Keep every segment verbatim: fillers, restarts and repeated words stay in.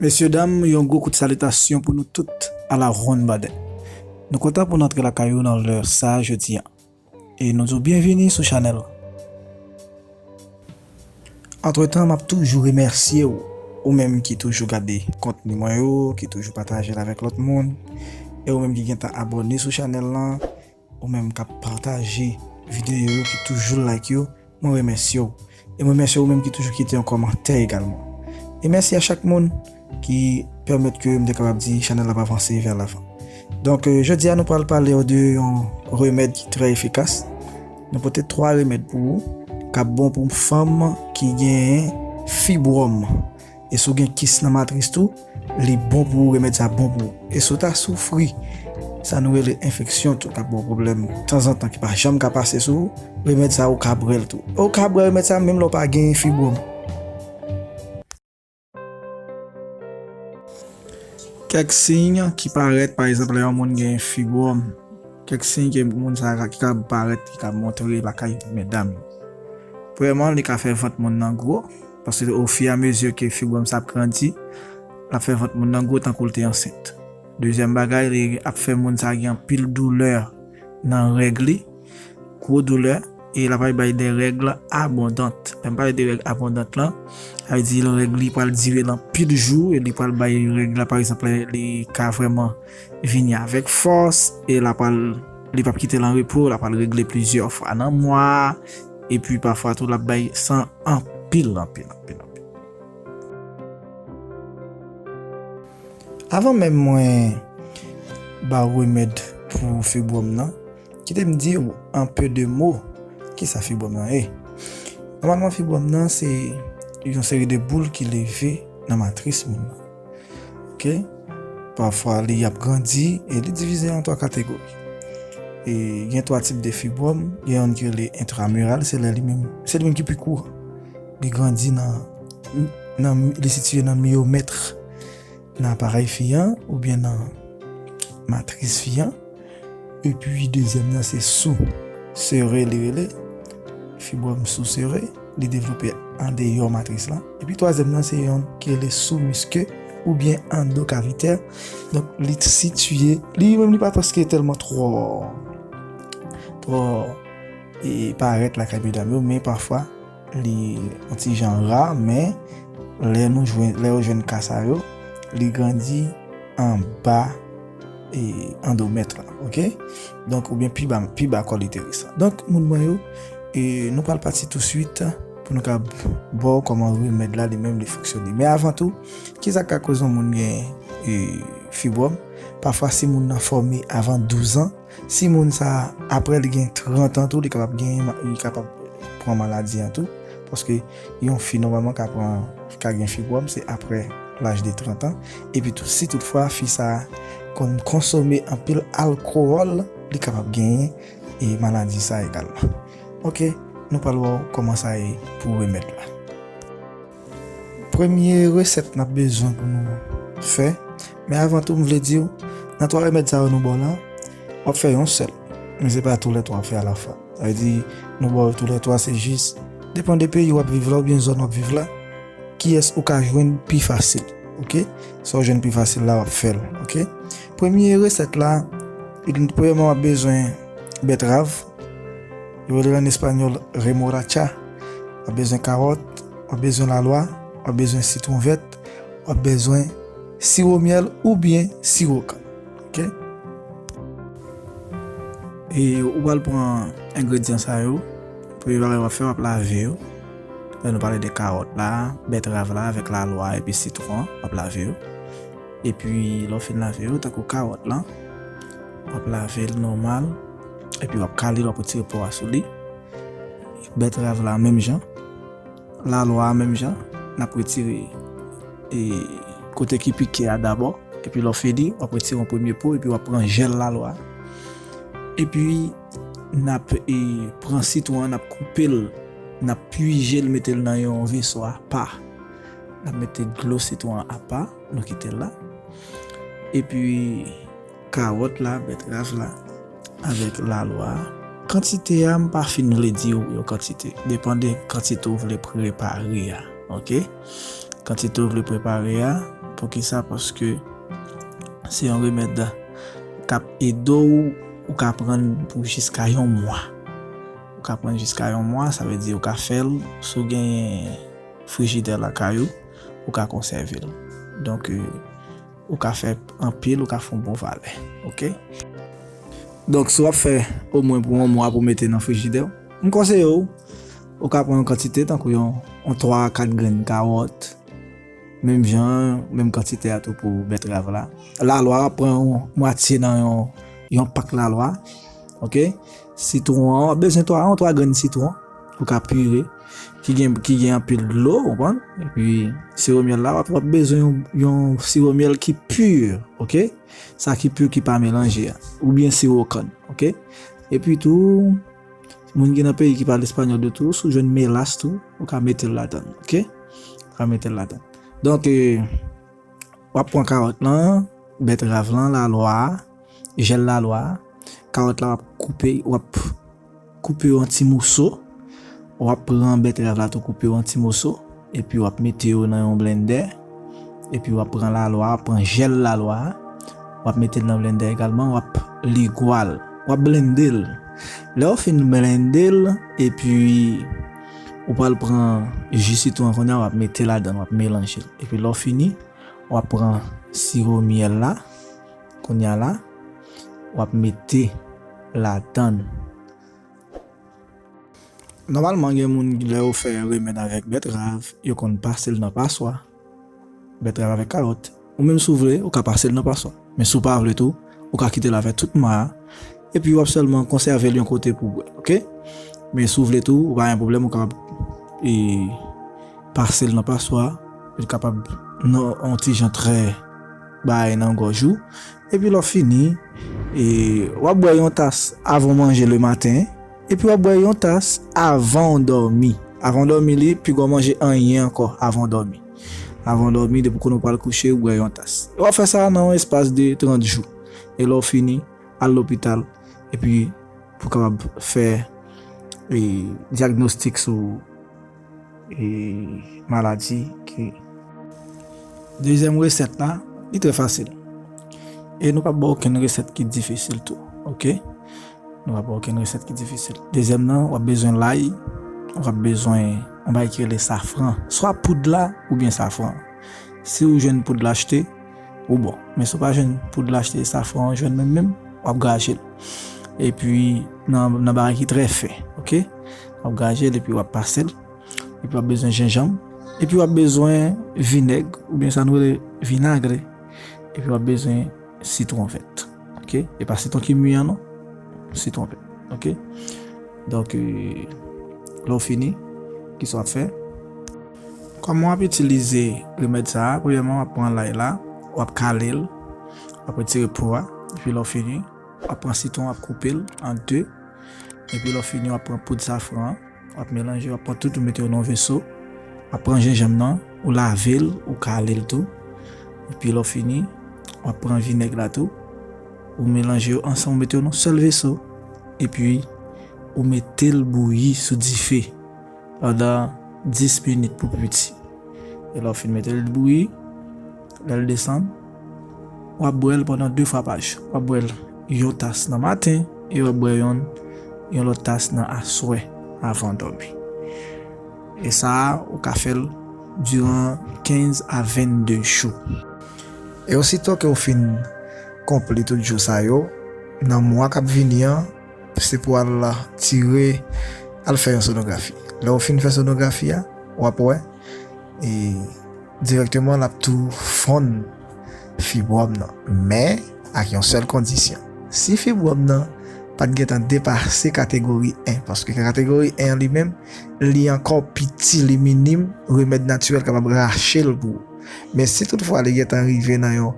Mesye dam, yon gwo kout salitasyon pou nou tout a la ronn baden. Nou kontan pou n antre lakay ou nan lè sa a jodi a. E nou di w byenvini sou chanèl. Antretan, m ap toujou remèsye w, ou menm ki toujou gade kontni mwen yo, ki toujou pataje l avèk lòt moun, e ou menm ki gentan abòne sou chanèl lan, ou menm k ap pataje videyo yo, ki toujou like yo, mwen remèsye w. E mwen remèsye ou menm ki toujou kite yon kòmantè egalman. E mèsi a chak moun ki pèmèt ke m te kapab di chanèl la ap avanse vè lavan. Donk, euh, jodi a nou pral pale w de yon remèd ki trè efikas. Nou pote twa remèd pou ou, k ap bon pou fanm ki genyen fibwòm. E si w gen kis nan matris tou, li bon pou ou, remèd sa bon pou ou. E si w ta soufri sa nou rele enfeksyon tou, k ap ba w pwoblèm tanzantan ki pa janm ka pase sou ou, remèd sa ou ka bwè l tou. E ou ka bwè remèd sa menm lè w pa gen fibwòm. Kèk siy ki parèt, pa egzanp, lè yon moun gen fibwòm, kèk siy ke moun sa a ki ka parèt, ki ka montre lakay medam yo. Premyèman, li ka fè vant moun nan gwo, paske ofiramezi ke fibwòm sa ap grandi, l ap fè vant moun nan gwo tankou l te ansent. Dezyèm bagay, li ap fè moun sa a gen anpil doulè nan règ li, gwo doulè, e l ap bay de règ abondant. Lè m pale de règ abondant lan, sa vle di règ li pral dire l anpil jou, e li pral bay règ la, pa egzanp, li ka vrèman vini avèk fòs, e l ap pral, li p ap kite l an repo, l ap pral regle plizyè fwa nan mwa a, epi pafwa tou l ap bay san anpil, anpil, anpil, anpil. Avan menm mwen ba w remèd pou fibwòm nan, kite m di w an pe de mo kisa fibwòm nan ye. Nòmalman, fibwòm nan se yon seri de boul ki leve nan matris moun nan. Oke? Pafwa, li ap grandi e li divize an twa kategori. E gen twa tip de fibwòm. Gen youn ki rele entramural, se lè li menm, se li menm ki pi kouran. Li grandi nan, nan, li sitiye nan miyomèt, nan aparèy fi an oubyen nan matris fi an. Epi dezyèm nan se sou sere li rele, fibwòm sou sere, li devlope andeyò matris lan. Epi twazyèm nan se yon ki rele sou miske oubyen andokavitè. Donk li sitiye, li menm li pa prèske tèlman twò, twò, e, parèt lakay medam yo, men pafwa li yon ti jan ra, men lè nou jwenn, lè yo jwenn ka sa yo, li grandi anba, e, andomèt la, oke? Donk, oubyen pi ba, pi ba kòliteris la. Donk, moun mwen yo, e, nou pral pati touswit pou nou ka ba w kòman remèd la li menm li fonksyone. Men avan tou, kisa k ka koz yon moun gen, e, fibwòm? Pafwa, si moun nan fòme avan douz an, si moun sa a, apre li gen trant an tou, li kapab gen, li kapab pran maladi an tou. Paske yon fi nòmalman ka pran, ka gen fibwòm, se apre laj de trant an. Epi tou, si toutfwa fi sa a konn konsome anpil alkowòl, li kapab genyen, e, maladi sa a egalman. Oke, nou pral wè kòman sa ye pou remèd la. Premye resèt n ap bezwen pou nou fè, men avan tou, m vle di w, nan twa remèd sa yo nou ba w la, w ap fè yon sèl. Men se pa toulètwa w ap fè alafwa. Sa vle di, nou ba w toulètwa, se jis, depann de peyi w ap viv la oubyen zòn w ap viv la, kiyès ou ka jwenn pi fasil, oke? Sa w jwenn pi fasil la, w ap fè l, oke? Premye resèt la, premyèman, w ap bezwen bètrav, yo rele l an espanyòl remolacha. W ap bezwen kawòt, w ap bezwen lalwa, w ap bezwen sitwon vèt, w ap bezwen siwo myèl oubyen siwo kann. Oke? E ou pral pran engredyan sa yo. Premye bagay w ap fè, w ap lave yo. Lè nou pale de kawòt la, bètrav la, avèk lalwa epi sitwon an, w ap lave yo. Epi lè w fin lave yo, tankou kawòt lan, w ap lave l nòmal. Epi w ap kale l, w ap retire po a sou li. Bètrav la, menm jan. Lalwa a, menm jan. N ap retire, e, kote ki pike a dabò. Epi lè w fini, w ap retire yon premye po, epi w ap pran jèl lalwa a. Epi, n ap, e, pran sitwon an, n ap koupe l, n ap pwije l, mete l nan yon veso apa. N ap mete dlo sitwon an apa, nou kite l la. Epi, kawòt la, bètrav la, avèk lalwa a. Kantite a, m pa fin vle di w yon kantite. Depann de kantite w vle prepare a, oke? Kantite w vle prepare a, Poukisa? Paske se yon remèd k ap ede w, ou ka pran l pou jiska yon mwa. Ou ka pran l jiska yon mwa, sa vle di ou ka fè l, si w gen frijidè lakay ou, ou ka konsève l. Donk, euh, ou ka fè anpil, ou ka fè yon bon valè. Oke? Donk, si w ap fè omwen pou yon mwa pou mete nan frijidè w, m konseye w, ou ka pran yon kantite, tankou yon, yon twa a kat grenn kawòt, menm jan, menm kantite a tou pou bètrav la. Lalwa, w ap pran yon mwatye nan yon, yon pak lalwa. Oke? Sitwon an, w ap bezwen twa, yon twa grenn sitwon pou ka pire, ki gen, ki gen anpil dlo, ou konprann? Epi, siwo myèl la, w ap, w ap bezwen yon, yon siwo myèl ki pi, oke? Sa ki pi, ki pa melanje a, oubyen siwo kann, oke? Epi tou, moun ki nan peyi ki pale espanyòl yo tou, si w jwenn melas tou, ou ka mete l ladan l, oke? Ou ka mete l ladan l. Donk, eh, w ap pran kawòt lan, bètrav lan, lalwa a, jèl lalwa a. Kawòt la w ap koupe, w ap koupe yo an ti moso. W ap pran bètrav la tou, koupe yo an ti moso. Epi w ap mete yo nan yon blendè. Epi w ap pran lalwa a, w ap pran jèl lalwa a. W ap mete l nan blendè egalman, w ap ligwa l. W ap blende l. Lè w fin blende l, epi ou pral pran ji sitwon an kounye a, w ap mete ladan l, w ap melanje l. Epi lè w fini, w ap pran siwo myèl la, kounye a la, w ap mete ladan l. Nòmalman, gen moun, lè yo fè remèd avèk bètrav, yo konn pase l nan paswa, bètrav avèk kawòt. Ou menm, si w vle, ou ka pase l nan paswa. Men si w pa vle tou, ou ka kite l avèk tout ma a, epi w ap sèlman konsève l yon kote pou w bwè, oke? Men si w vle tou, ou pa gen pwoblèm, ou kapab, e, pase l nan paswa, li kapab nan yon ti jan trè bay nan gòj ou. Epi lè w fini, e, w ap bwè yon tas avan w manje lematen, epi w ap bwè yon tas avan w dòmi. Avan w dòmi, li pi gwo, manje anyen ankò avan w dòmi. Avan w dòmi, depi kounye a w pral kouche, w bwè yon tas. W ap fè sa nan yon espas de trant jou. E lè w fini, al lopital, epi pou kapab fè, e, dyagnostik sou, e, maladi ki. Dezyèm resèt la, li trè fasil. E nou p ap ba w okenn resèt ki difisil tou, oke? Nou p ap ba w okenn resèt ki difisil. Dezyèm nan, w ap bezwen lay, w ap bezwen yon bagay ki rele safran. Swa poud la, oubyen safran. Si w jwenn poud la achte, ou bon. Men si w pa jwenn poud la achte, safran an jwenn menm menm, w ap graje l. Epi, nan, nan bagay ki trè fen, oke? W ap graje l epi w ap pase l. Epi w ap bezwen jenjanm. Epi w ap bezwen vinèg, oubyen sa nou rele vinagre. Epi w ap bezwen sitwon vèt. Oke? E pa sitwon ki mi an non. Sitwon vèt. Oke? Donk, euh, lè w fini, kisa w ap fè? Kòman w ap itilize remèd sa a? Premyèman, w ap pran lay la, w ap kale l, w ap retire po a, epi lè w fini, w ap pran sitwon, w ap koupe l an de, epi lè w fini, w ap pran poud safran an, w ap melanje, w ap pran tout, ou mete yo nan yon veso, w ap pran jenjanm nan, ou lave l, ou kale l tou, epi lè w fini, w ap pran vinèg la tou, ou melanje yo ansanm, ou mete yo nan yon sèl veso, epi ou mete l bouyi sou dife pandan dis minit pou piti. E lè w fin mete l bouyi, lè l desann, w ap bwè l pandan de fwa pa jou. W ap bwè l yon tas nan maten e w ap bwè yon, yon lòt tas nan aswè avan w dòmi. E sa a, ou ka fè l diran kenz a vennde jou. E osito ke w fin konpli tout jou sa yo, nan mwa k ap vini an, se pou al tire, al fè yon sonografi. Lè w fin fè sonografi a, w ap wè, e, dirèkteman l ap tou fonn fibwòm nan. Men, ak yon sèl kondisyon. Si fibwòm nan pa t gentan depase kategori en, paske kategori en an li menm, li ankò piti, li minim, remèd natirèl kapab rache l pou ou. Men si toutfwa li gentan rive nan yon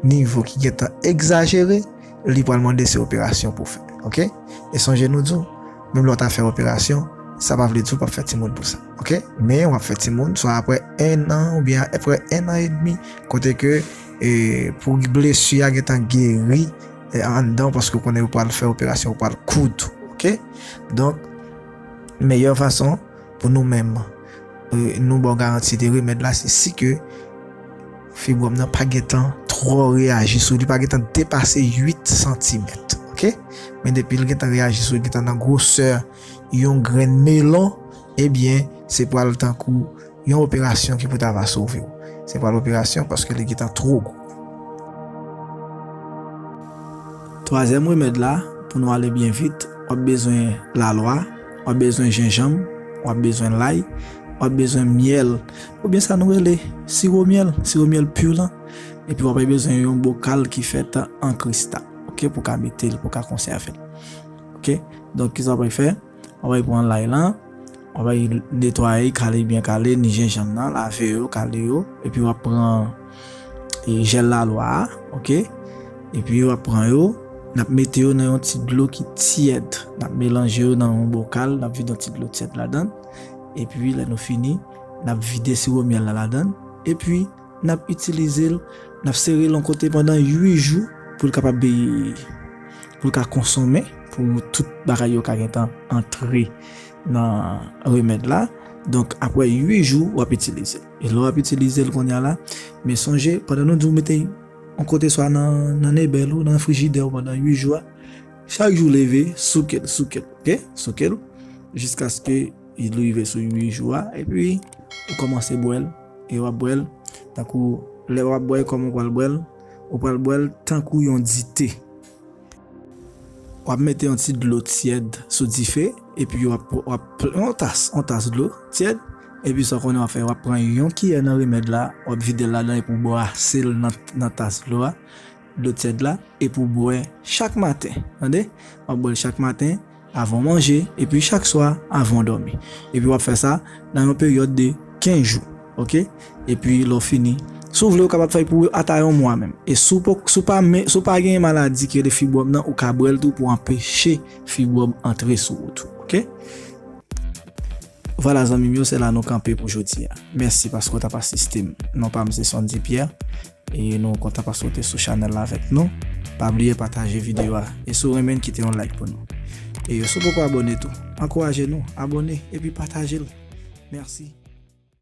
nivo ki gentan egzajere, li pral mande se operasyon pou fè. Oke? E sonje nou di w, menm lè w ta fè operasyon, sa pa vle di w p ap fè timoun pou sa. Oke? Men w ap fè timoun swa apre en an oubyen apre en an edmi, kote ke, e, pou blesi a gentan geri, e, anndan, paske w konnen yo pral fè operasyon, yo pral koud. Oke? Donk, meyè fason pou nou menm, e, nou ba w garanti de remèd la, se si ke Fibwòm nan pa gentan twò reyaji sou li, pa gentan depase uit santimèt, oke? Men depi l gentan reyaji sou li, gentan nan gwosè yon grenn melon, ebyen, se pral tankou yon operasyon ki pou ta va sove w. Se pral operasyon paske li gentan two gwo. Twazyèm remèd la, pou nou ale byen vit, w ap bezwen lalwa, w ap bezwen jenjanm, w ap bezwen lay, w ap bezwen myèl, oubyen sa nou rele siwo myèl, siwo myèl pi lan, epi w ap bezwen yon bokal ki fèt an kristal, oke, pou ka mete l, pou ka konsève l. Oke? Donk, kisa w ap fè? W ap pran lay lan, w ap netwaye, kale byen kale, ni jenjanm nan, lave yo, kale yo, epi w ap pran e, jèl lalwa a, oke? Epi w ap pran yo, n ap mete yo nan yon ti dlo ki tyèd. N ap melanje yo nan yon bokal, n ap vide yon ti dlo tyèd ladan l. Epi lè nou fini, n ap vide siwo myèl la ladan l. Epi n ap itilize l, n ap sere l yon kote pandan uit jou pou l kapab, pou l ka konsonmen, pou tout bagay yo ka gentan antre nan remèd la. Donk, apre uit jou, w ap itilize l. E lè w ap itilize l kounye a la, men sonje, pandan nou di w mete yon kote swa nan, nan nebèl ou, nan frijidè ou pandan uit jou a, chak jou leve, souke l, souke l, oke? Souke l, jiskaske li rive sou uit jou a, epi ou kòmanse bwè l, e w ap bwè l, tankou, lè w ap bwè l, kòman ou pral bwè l? Ou pral bwè l tankou yon dite. W ap mete yon ti dlo tyèd sou dife, epi w ap, w ap, yon tas, yon tas dlo tyèd, epi sa w konnen w ap fè, w ap pran yon kiyè nan remèd la, w ap vide l ladan epi w brase l nan, nan tas dlo a, dlo tyèd la, epi w bwè chak maten, tande? W ap bwè l chak maten, avan w manje, epi chak swa, avan w dòmi. Epi w ap fè sa nan yon peryòd de kenz jou, oke? Epi lè w fini, si w vle, ou kapab fè l pou ata yon mwa menm. E si w pa, si w pa, si w pa gen maladi ki rele fibwòm nan, ou ka bwè l tou pou anpeche fibwòm antre sou ou tou, oke? Vwala zanmi m yo, se la nou kanpe pou jodi a. Mèsi paske w t ap asiste m. Non pa m se Sondy Pierre. E nou kontan paske w te sou chanèl la avèk nou. Pa bliye pataje videyo a. E si w renmen l, kite yon like pou nou. E si w poko abòne tou, ankouraje nou, abòne epi pataje l. Mèsi.